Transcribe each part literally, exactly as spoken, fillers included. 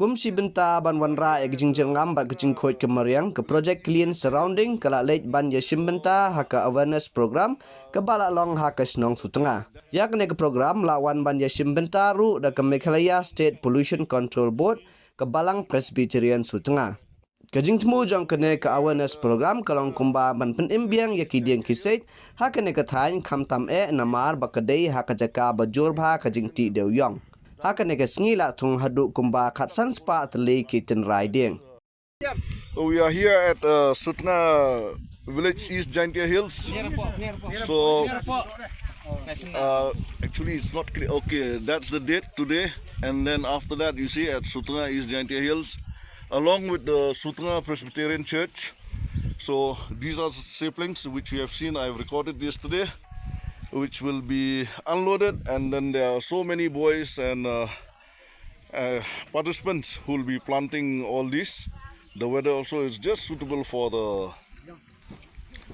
Kum shi bynta ban wanrah ïa ka jingjyrngam bad ka jingkhuid ka mariang, ka project Clean Surrounding ka la leit ban ïashim bynta ha ka awareness program kaba la long ha ka shnong Sutnga. Ïa kane ka program la wan ban ïashim bynta ruh da ka Meghalaya State Pollution Control Board, ka Balang Presbyterian Sutnga. Ka jingthmu jong kane ka awareness program ka long kumba ban pynim biang ïa ki dieng ki siej ha kane ka thaiñ, khamtam eh namar ba ka dei ha ka jaka ba jur bha ka jingtih dewïong. Ha kane ka sngi la thung haduh kumba khatsan spah tylli ki tynrai dieng. We are here at uh, Sutnga village, East Jaintia Hills. So, uh, actually, it's not clear. Okay, that's the date today. And then after that, you see at Sutnga, East Jaintia Hills, along with the Sutnga Presbyterian Church. So, these are saplings which we have seen, I've recorded yesterday, which will be unloaded. And then there are so many boys and uh, uh, participants who will be planting all these. The weather also is just suitable for the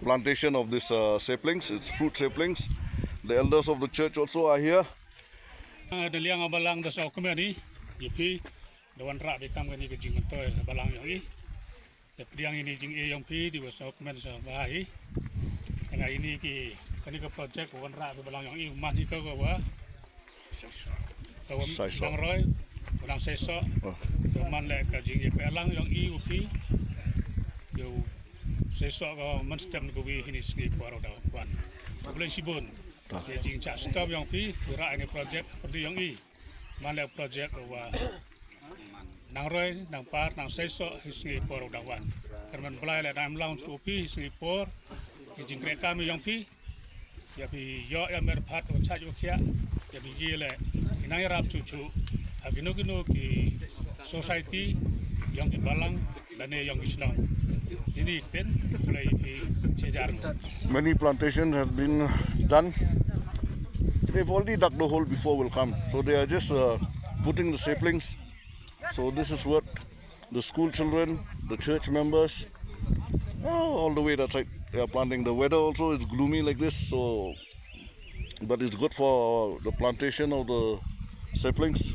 plantation of these uh, saplings. It's fruit saplings. The elders of the church also are here. Da liang a balang da sngewkmen ïa phi da wanrah beit kam kane ka jingmyntoi balang ïa i. Da pdiang ïa kane ka jingïeit ïa phi, dei ba sngewkmen sa ba hi. Nga ïa kane ka project wanrah beit balang ïa i, man hi ka ba Ka wan Saisoh. Nang roi, nang saisoh. Oh. Ka man leh ka jingïakhleh lang ïong i u phi. Ïa u saisoh ka man step ka wi hini sngi por da wan. Ka blei shibun. Ka jingchah step ïong phi, u rah ni project perdi ïong i. Man leh project wa nang roi, nang par, nang saisoh hi sngi por da wan. Kyrmen Blei leh nang em lang u phi hi sngi por. Ki jingkhreh kam ïong phi. Ïa phi ïoh ïa mer phat u chait u khiah, ïa phi ïa leh i nang ïarap chuchu ha kino kino ki society ïong ki balang lane ïong ki shnong. Ini ktien, pule ïa phi chejar. Many plantations have been done. They've already dug the hole before will come. So they are just uh, putting the saplings. So this is what the school children, the church members, oh, all the way that side, they are planting. The weather also is gloomy like this, so but it's good for the plantation of the saplings.